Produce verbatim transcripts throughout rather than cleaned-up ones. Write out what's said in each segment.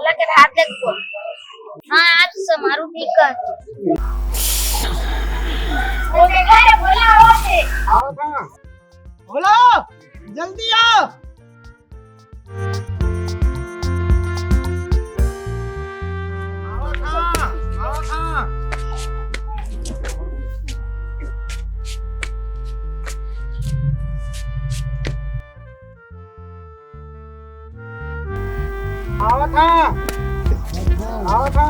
लगे हाथ देखो। हाँ, आज समारोह ठीक कर। वो देखा रे, भोला आवत हे। भोला, जल्दी आ। आवत हा, आवत हा। आवत हा, आवत हा।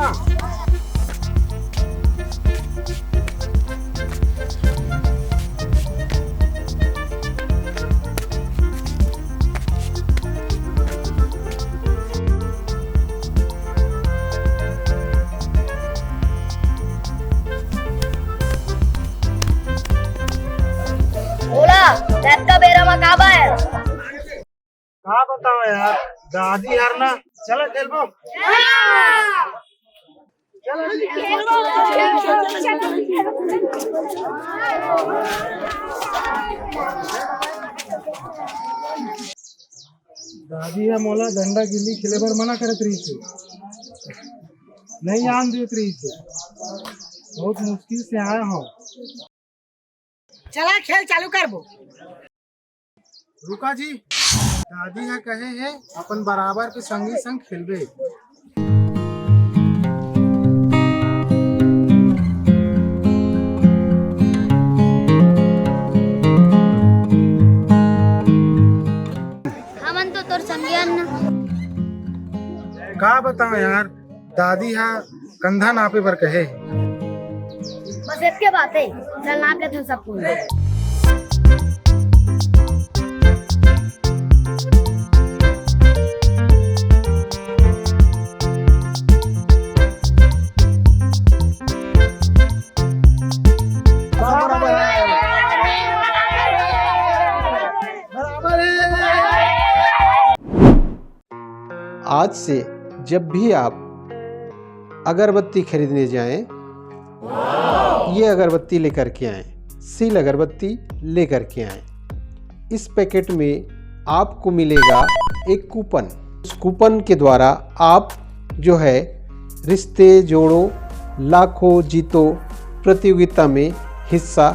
भोला, रात का बेरा मा का बा हे? का बताओ यार, दादी हर ना, चलो खेलबो। दादी ह मोला डंडा गिल्ली खेले बर मना करत रहिस हे, नहीं आन देत रहिस हे। बहुत मुश्किल से आया हूँ। चला खेल चालू करबो। रुका जी, दादी ह कहे हे अपन बराबर के संगी संग खेलबे। हमन तो तोर संगी अन। का बताओ यार, दादी ह कंधा नापे बर कहे। बस एतके बात हे, चल नाप लेथन सब कोई। आज से जब भी आप अगरबत्ती खरीदने जाएं, ये अगरबत्ती लेकर के आएं, सील अगरबत्ती लेकर के आएं। इस पैकेट में आपको मिलेगा एक कूपन। उस कूपन के द्वारा आप जो है रिश्ते जोड़ो लाखों जीतो प्रतियोगिता में हिस्सा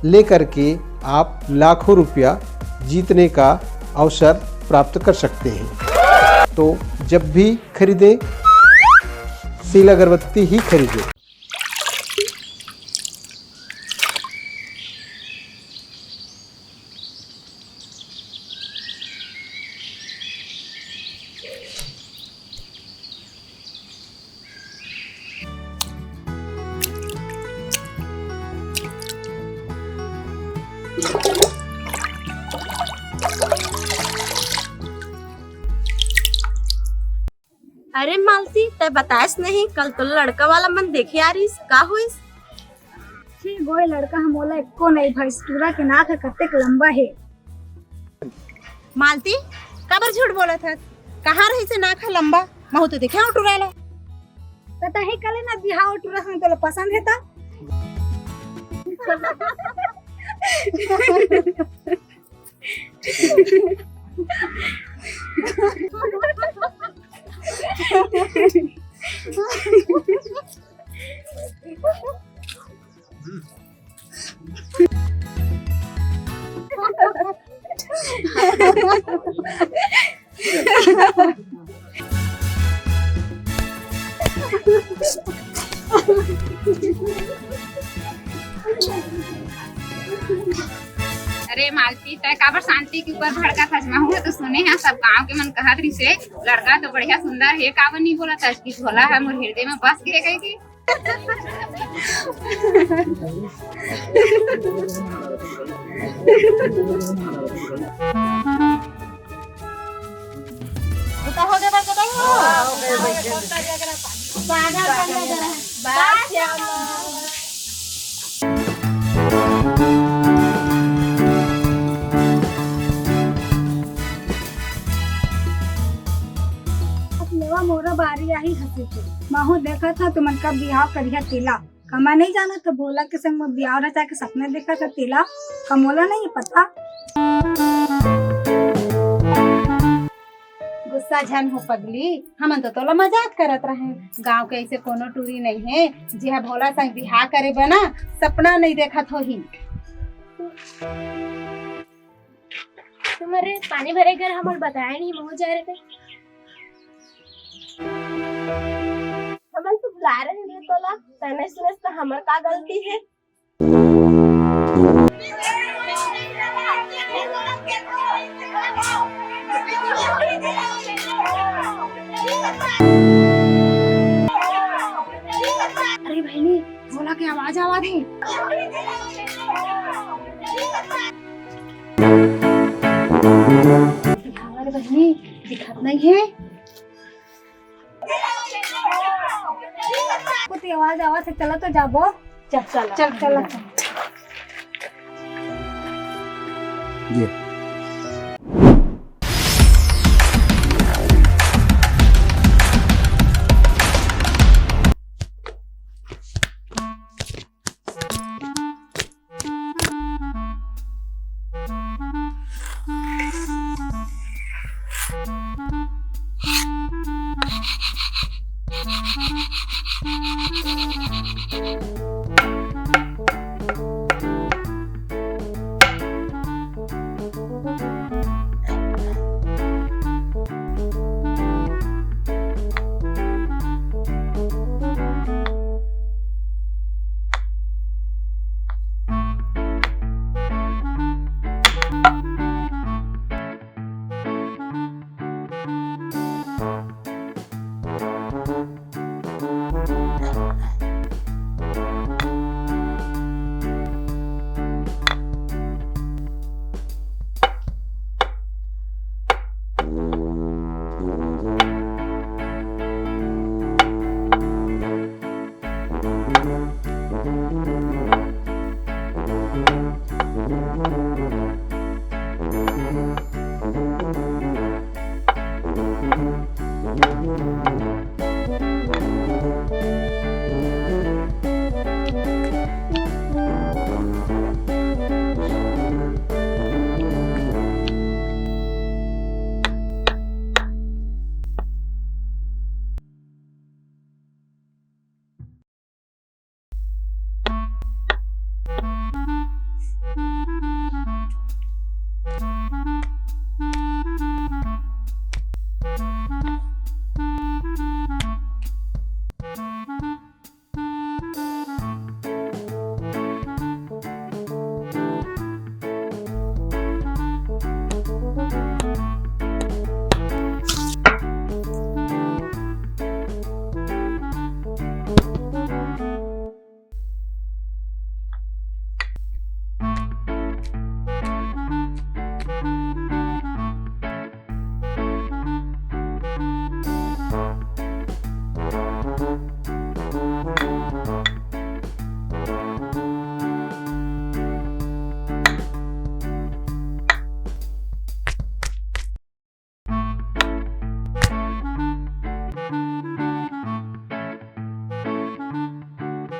लेकर के आप लाखों रुपया जीतने का अवसर प्राप्त कर सकते हैं। तो जब भी खरीदें, सील अगरबत्ती ही खरीदें। अरे मालती, तै बतायस नहीं, कल तो लड़का वाला मन देखे आ रहीस, का होइस? ठीक होय, लड़का ह मोला एको नइ भाईस, टूरा के नाक ह कतेक लंबा हे। मालती, काबर झूठ बोलत हस? कहाँ रहिसे नाक ह लंबा? महू तो देखे हूँ टूरा ला। त तही कले ना बिहाव टूरा संग तोला पसंद हे त। अरे मालती, तै काबर शांति के ऊपर भड़कत हस? महू तो सुने हँव, सब गांव के मन कहत रहिसे, लड़का तो बढ़िया सुंदर हे, काबर नहीं बोलत हस कि भोला ह मोर हृदय में बस गे कहिके। अब लेवा मोरो बारी आही हंसी के। महू देखत हंव तुमन कब बिहाव करिहा तेला। का मैं नहीं जानत हंव भोला के संग में बिहाव रचा के सपना देखत हंव तेला? का मोला नहीं पता? सझन हो पगली, हमन तो तोला मजाक करत रहेन। गांव के ऐसे कोनो टूरी नहीं है, जेहा भोला संग बिहाव करे बना सपना नहीं देखत होही। तुम्हर पानी भरे घर हमर बताया नहीं, महूं जाय रहे। हमन तो बुलाय रहे रे तोला, तने सुने तो हमर का गलती है? अरे बहिनी, भोला के आवाज आवत हे। दिखावा रे बहिनी, दिखत नहीं है। कुछ आवाज आवत हे, चला तो जाबो। चल, चल, चल, चल, चल। ये।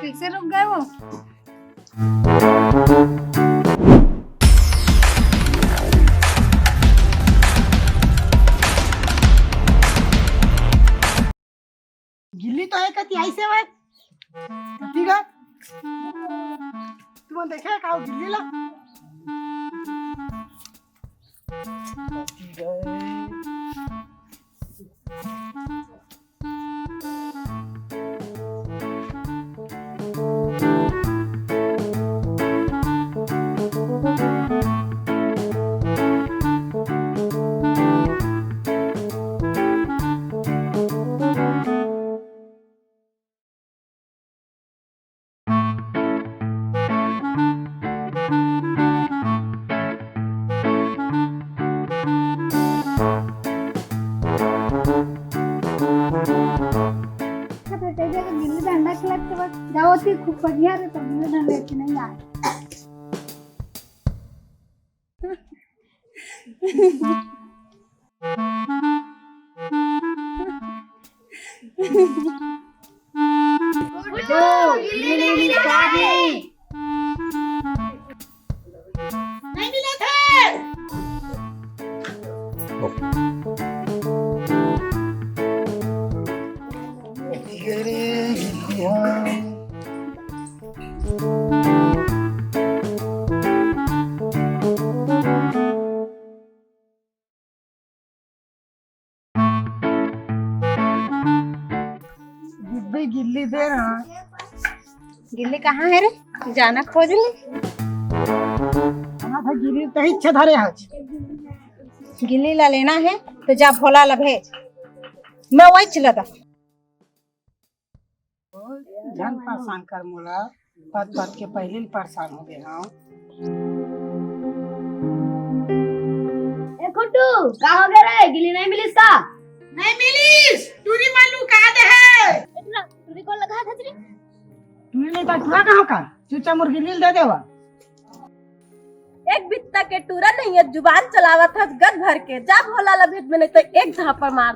कैसे रुक गए वो? गिल्ली तो है कति आई से वत। कति गा? तुमन देखे का वो गिल्ली ला? गिल्ली डंडा खेलत के बाद जाओ थी, खूब बढ़िया रे, तो गिल्ली डंडा लेके नहीं आए। उठो, गिल्ली लेके आ गई। नहीं मिलत हे। गिल्ली, गिल्ली दे ना। गिल्ली कहाँ है रे? जाना खोज ले। हाँ, तो गिल्ली तो इच्छा धरे आज। गिल्ली ला लेना है तो जा भोला ला भेज, मैं वही चला था। झन परेशान कर मोला, पत पत के पहले ही परेशान हो गए हूँ। ए गुड्डू, का हो गया रे? गिल्ली नहीं मिलिस का? नहीं मिलिस, टूरी मन लुका दे है। ए टूरा, टूरी कौन लगा है खचरी? टूरी नहीं तो टूरा कहाँ का? चुपचाप मोर गिल्ली दे देवा। एक बित्ता के टूरा नहीं है, जुबान चलावत हस गद भर के। जा भोला ला भेज में, नहीं तो एक झापड़ मार।